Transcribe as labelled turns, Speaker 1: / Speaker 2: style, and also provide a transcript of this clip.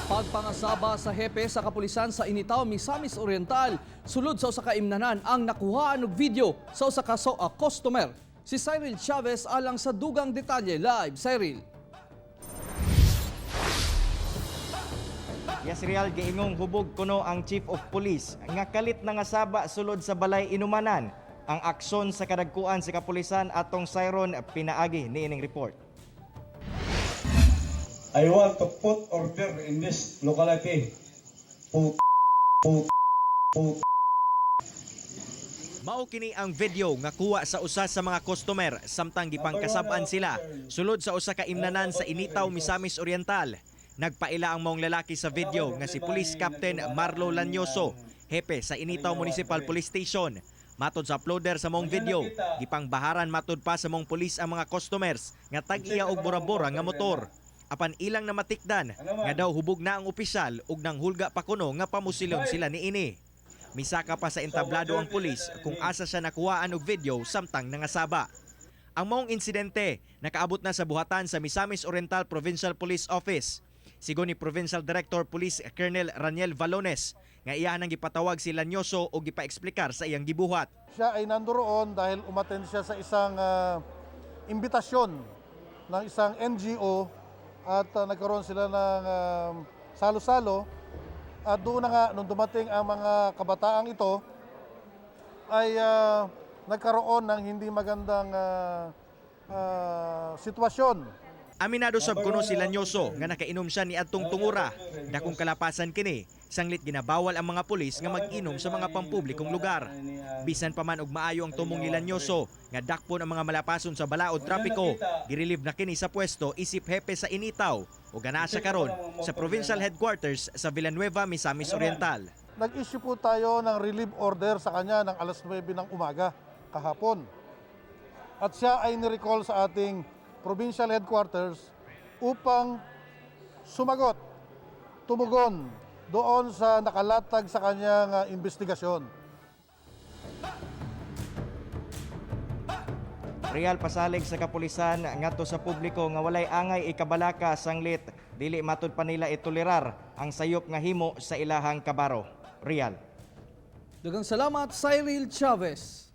Speaker 1: Pagpangasaba sa hepe sa kapulisan sa Initao, Misamis Oriental, sulod sa usa ka imnanan ang nakuhaan og video sa usa ka customer. Si Cyril Chavez alang sa dugang detalye live. Cyril.
Speaker 2: Yes, Real, giingong hubog kuno ang Chief of Police nga kalit na nga saba sulod sa balay inumanan. Ang aksyon sa kadagkuan sa kapulisan atong Siron pinaagi niining report.
Speaker 3: I want to put order in this locality. Put, put, put.
Speaker 2: Mao kini ang video nga kuha sa usa sa mga customer samtang gipangkasab-an sila sulod sa usa ka imnanan sa Initaw, Misamis Oriental. Nagpaila ang maong lalaki sa video nga si Police Captain Marlo Lanyoso, hepe sa Initaw Municipal Police Station. Matod sa uploader sa maong video, gipangbaharan matud pa sa maong pulis ang mga customers nga tag-iya og bora-bora nga motor. Apan ilang namatikdan nga daw hubog na ang opisyal ug nanghulga pa kuno nga pamusilon sila niini. Misaka pa sa entablado ang pulis kung asa siya nakuhaan og video samtang nangasaba. Ang maong insidente nakaabot na sa buhatan sa Misamis Oriental Provincial Police Office. Sigon ni Provincial Director Police Colonel Raniel Valones nga iya nang gipatawag si Lanyoso og gipaeksplikar sa iyang gibuhat.
Speaker 4: Siya ay nandoon dahil umattend siya sa isang imbitasyon ng isang NGO at nagkaroon sila ng salo-salo at doon na nga nung dumating ang mga kabataang ito ay nagkaroon ng hindi magandang sitwasyon.
Speaker 2: Aminado sab kuno si Lanyoso nga nakainom siya ni adtong tungura. Dakong kalapasan kini, sanglit ginabawal ang mga pulis nga mag-inom sa mga pampublikong lugar. Bisan pa man og maayo ang tumong ni Lanyoso nga dakpon ang mga malapason sa balaod trapiko, girelieve na kini sa pwesto isip hepe sa Initaw ug naa siya karon sa provincial headquarters sa Villanueva, Misamis Oriental.
Speaker 4: Nag-issue po tayo ng relief order sa kanya ng alas 9 ng umaga kahapon. At siya ay nirecall sa ating provincial headquarters upang sumagot, tumugon doon sa nakalatag sa kanyang investigasyon.
Speaker 2: Real, pasalig sa kapulisan ngadto sa publiko nga walay angay ikabalaka sanglit dili matud pa nila itolerar ang sayop nga himo sa ilahang kabaro. Real.
Speaker 1: Daghang salamat, Cyril Chavez.